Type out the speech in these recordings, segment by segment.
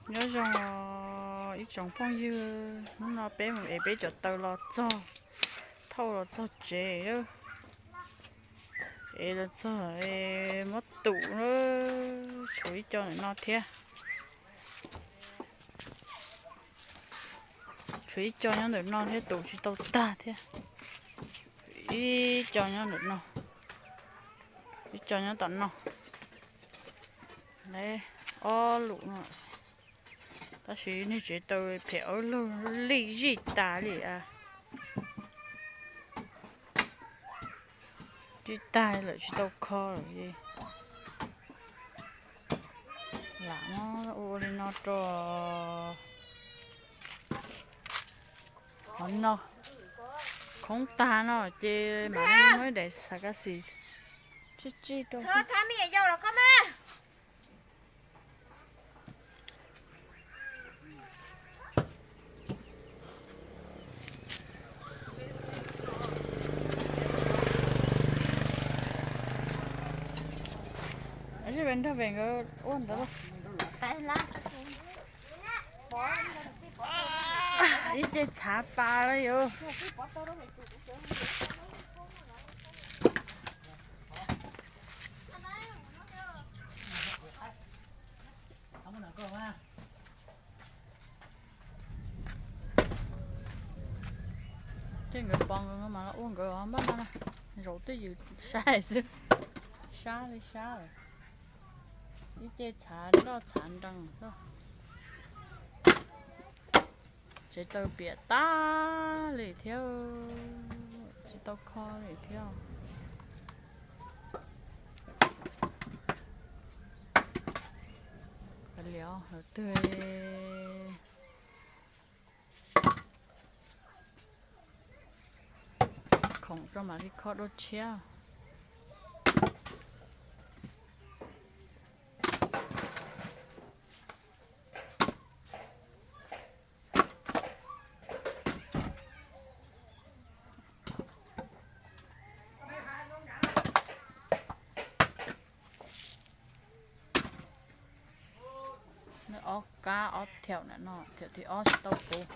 Nyob zoo ib tsoom phooj ywg, hnub no peb mus ev peb cov taw los txog, thauj los txog tsev, ev los txog muab tum, tshuav ib co ntawm no thiab. Tshuav ib co nyob ntawm no thiab, tus tsis tau tag thiab. Ib co nyob ntawm no, ib co nyob tom no. Ob lus no, tab sis niag tsev taw phem awb lug lij zij tas li. Zij tag lawm tsis tau kho lawm. Lam muab ua li no rau. Qhov no khoob tag no ces mam li muab daim xav kas xis tsij tsij rau. Sib nrog pem nkawd ua ntawd. Ib ce txhav pas lawm yus. Ces nkawd pom nkawd mas los ua nkawd os npaj no na. Zaum twj ywm saib xwb, sab li sab lawm. Ib ce txhav nroj txhav nrees xwb. Tsev taw piam tag li thiab, tsis tau kho li thiab. Kav liam, lawv twg khoom tso mam li kho dua tshiab. Nws ob kab ob thiaum na no, thiaum thib ob tsis tau puv.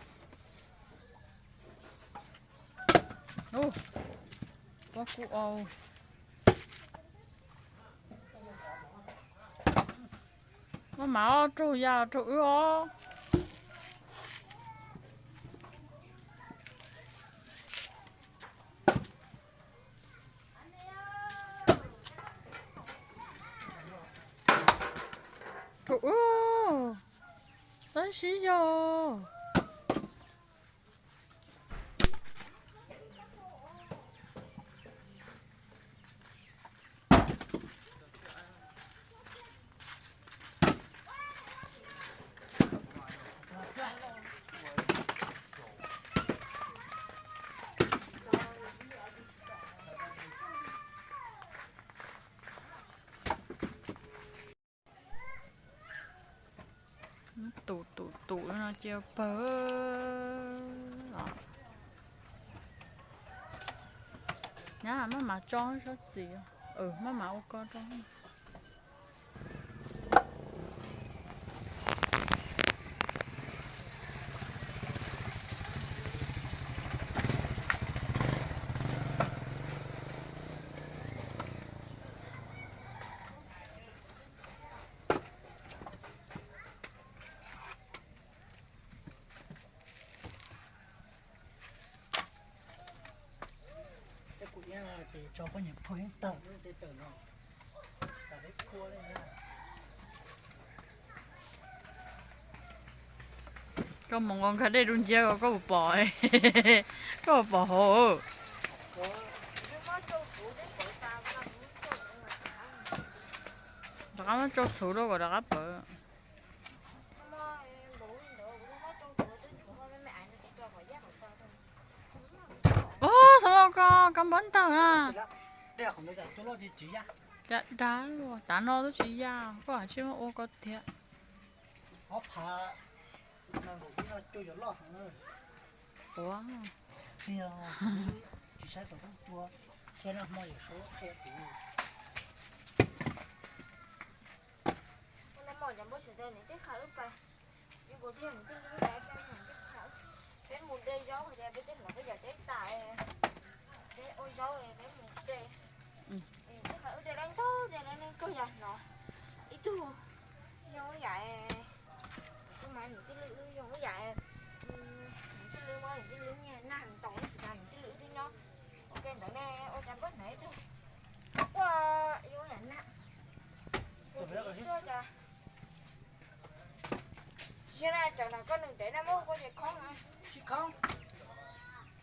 Ub, pob kub au. Maj mam raug ya raug wb os. Raug wb, tab sis yog Tus tus tus no cia pawg. Nyab maj mam tso sab txim, maj mam ua ko rau. Ces kuv iab ces tso poj niam phawj ib tawm, tej tawm no, tas peb phua li na. Koj mus nqa nkag dej rau nciab ko koj puas pom, koj puas pom hauv? Rov qab muab tsau txhuv rau kom rov qab pawv. Ub, xav ua ko kab npawb ntawg na. Dav dav, tav no twb tsis ya, koj hais tsis muab ua ko tiag. Ua, tsis saib tom tub tua, thiab noj hmo yawm suav qhia kuv. Peb mus de zaub hais tias peb tej hnov peb yam teb tas, peb ua zaub peb mus de. Tej qhov wb de lab ntaub de lab neeg kawg yam no. Ib tug zoo yam, tus mas niam tij lwm wb zoo yam, niam tij lwm muab niam tij lwm nyiag nag ntoos ib tsis tas niam tij lwm wb twb nyob. Ua ke ntawd ne ua cas npawg hnov ib tug quaj quaj zoo yam nag. Tuaj cas tsis yog na, cov no koj nws ntev na muab koj ces khoob na. Tsis khoob.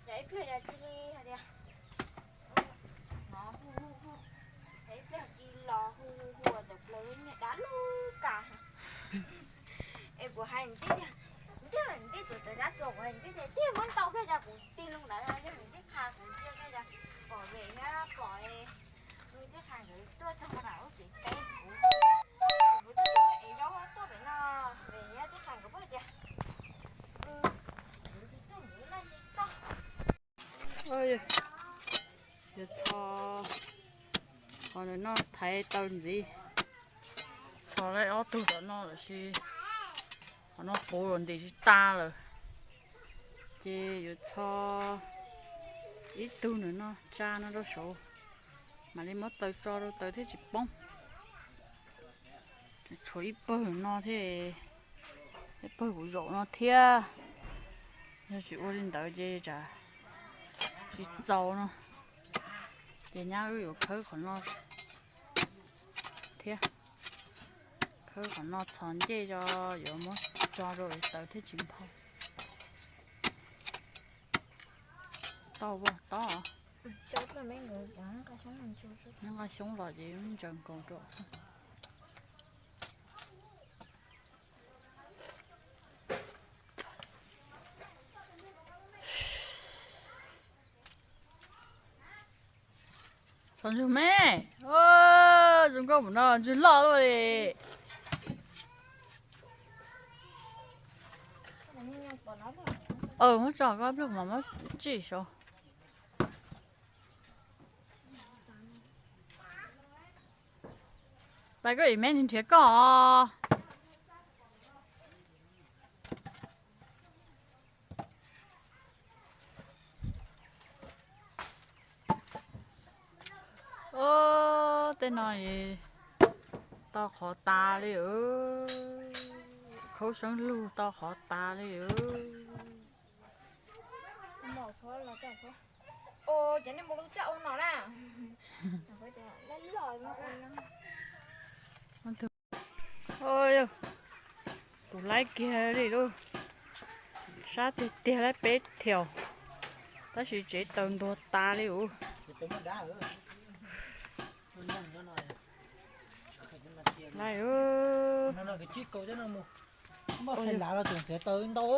Yog ib pliag yog cia li hais tias no hu hu hu, yog ib pliag cia los hu hu hu tawm plaws niag dab lub kas. Es kuv hais nws tib, ntiag nws tib txawm txawv dab txuas kuv hais nws tib tias tiag muab ntau kawg cas kuv tig loo ntawd yog nws tib qha kuv ntsia kawg cas pom Vem thiab pom nws tib qha nkawd tuaj txog nram lub tsev teb kuv, kuv twb tsis ev zaub tuaj pem no, Vem thiab tib qha nkawd pom tias kuv tsis tuaj nkawd laj li toj. Yuav txhos qhov ntawm no thaiv taw ntxiv. Txhos lawm ob tug tom no lawm sis qhov no puv los ntim tsis tas lawm. Ces yuav txhos ib tug ntawm no tsa no rau saud, mam li muab taws tso rau taws thiaj tsis poob. Tshuav ib pawg no thiab, ib pawg kuv zaum no thiab. Yog tsis ua li ntawd ces tsam tsis txaus no. Ces nyab wb yuav khawb qhov no thiab. Khawb qhov no txhos ncej tso, yuav muab tso rau taws thiaj tsis nphau. Tau ua tob. Nqa xyoob los ces ntsaws nkaus rau. Txhos ntsug me, zoo nkauj mus no ntsug loj luaj li. Muab tso koj pliag mas muab tsij saud. Pais koj im me nws nrhiav koj. Tej no tau qhov tas li, khaub seeb lug tau qhov tas li. Tus laib kiag li lauj, sab tiag tiag laib peb thiaus, tab sis tsev taws ntuag tas li us. Laib, tsev taws ntau.